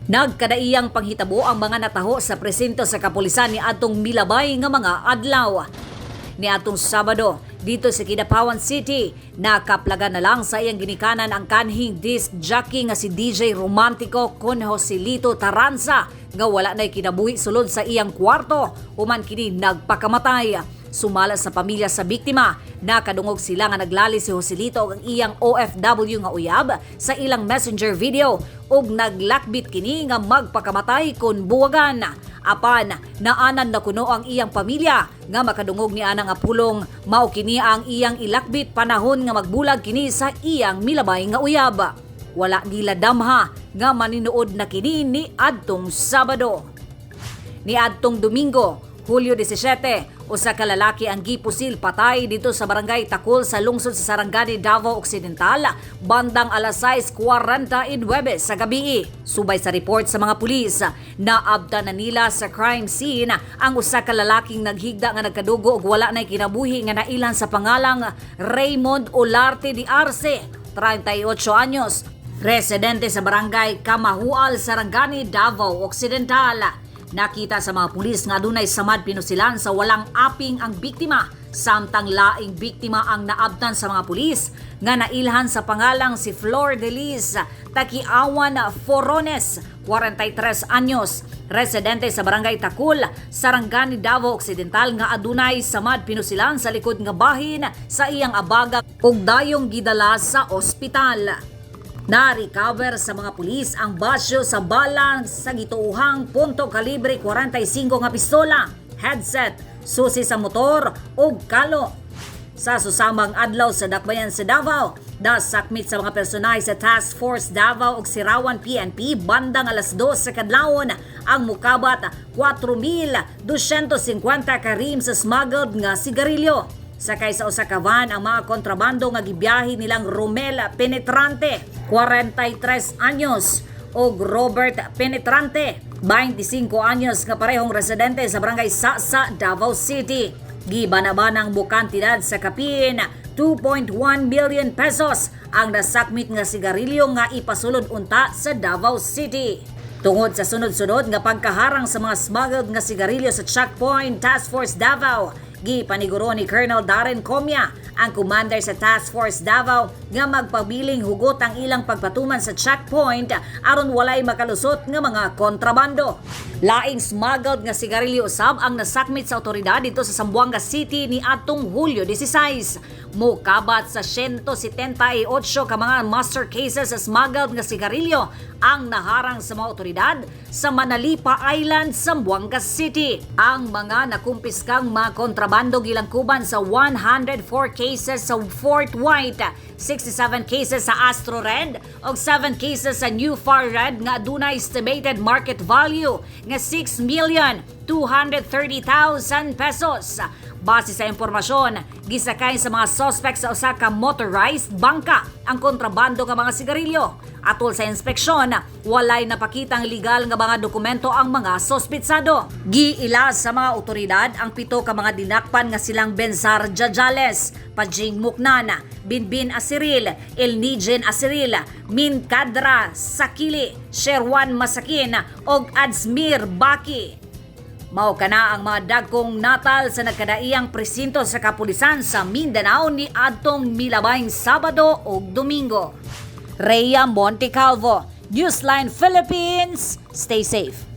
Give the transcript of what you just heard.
Nagkadaiyang panghitabo ang mga nataho sa presinto sa kapulisan ni atong milabay nga mga adlaw. Ni atong Sabado, dito sa Kidapawan City, nakaplagan na lang sa iyang ginikanan ang kanhing disc jockey nga si DJ Romantico con Joselito Taranza nga wala na'y kinabuhi sulod sa iyang kwarto human kini nagpakamatay. Sumala sa pamilya sa biktima, nakadungog sila nga naglali si Joselito og ang iyang OFW nga uyab sa ilang Messenger video ug naglakbit kini nga magpakamatay kon buwagan. Apan naanan na kuno ang iyang pamilya nga makadungog ni ana nga pulong mao kini ang iyang ilakbit panahon nga magbulag kini sa iyang milabay nga uyab. Wala nila damha nga maninuod na kini ni adtong Sabado. Ni adtong Domingo, Hulyo 17, usa ka lalaki ang gipusil patay dito sa Barangay Takul sa lungsod sa Sarangani, Davao Occidental, bandang alas 6:49 sa gabi. Subay sa report sa mga pulis, naabta na nila sa crime scene ang usa ka lalaking naghigda nga nagkadugo ug wala nay kinabuhi nga nailan sa pangalang Raymond Olarte de Arce, 38 anyos, residente sa Barangay Kamahual, Sarangani, Davao Occidental. Nakita sa mga pulis nga adunay samad pinusilan sa walang aping ang biktima, samtang laing biktima ang naabtan sa mga pulis nga nailhan sa pangalang si Flor de Liz Takiawan Forones, 43 anyos, residente sa Barangay Takul, Sarangani, Davao Occidental nga adunay samad pinusilan sa likod nga bahin sa iyang abaga ug dayong gidala sa ospital. Na-recover sa mga pulis ang basyo sa bala sa gituohang punto kalibre 45 nga pistola, headset, susi sa motor ug kalo. Sa susamang adlaw sa Dakbayan sa Davao, nasakmit sa mga personahe sa Task Force Davao ug Sirawan PNP bandang alas 2 sa kadlawon ang mukabat 4,250 karim sa smuggled nga sigarilyo. Sakay sa usa ka van ang mga kontrabando nga gibiyahe nilang Romel Penetrante, 43 anyos, ug Robert Penetrante, 25 anyos, nga parehong residente sa Barangay Sasa, Davao City. Gibanabanang mokantidad sa kapin 2.1 million pesos ang nasakmit nga sigarilyo nga ipasulod unta sa Davao City. Tungod sa sunod-sunod nga pagkaharang sa mga smuggled nga sigarilyo sa Checkpoint Task Force Davao, gipaniguro ni Colonel Darren Comia, ang commander sa Task Force Davao, nga magpabiling hugot ang ilang pagpatuman sa checkpoint aron walay makalusot nga mga kontrabando. Laing smuggled nga sigarilyo usab ang nasakmit sa otoridad dito sa Zamboanga City ni atong Hulyo 16. Mukabat sa 178 ka mga muster cases sa smuggled nga sigarilyo ang naharang sa mga otoridad sa Manalipa Island, Zamboanga City. Ang mga nakumpiskang mga kontrabando gilangkuban sa 104 cases sa Fort White, 67 cases sa Astro Red ug 7 cases sa New Far Red nga adunay estimated market value nga 6 million 230,000 pesos. Base sa impormasyon, gisakay sa mga suspect sa usa ka motorized bangka ang kontrabando nga mga sigarilyo. Atol sa inspeksyon, walay napakitang legal nga mga dokumento ang mga sospitsado. Giila sa mga otoridad ang pito ka mga dinakpan nga silang Bensar Jajales, Pajing Muknana, Binbin Asiril, Elnijen Asiril, Min Kadra Sakili, Sherwan Masakin ug Adsmir Baki. Mao kana ang mga dagkong natal sa nagkadaiyang presinto sa kapulisan sa Mindanao ni adtong milabayng Sabado ug Domingo. Rhea Montecalvo, Newsline Philippines. Stay safe.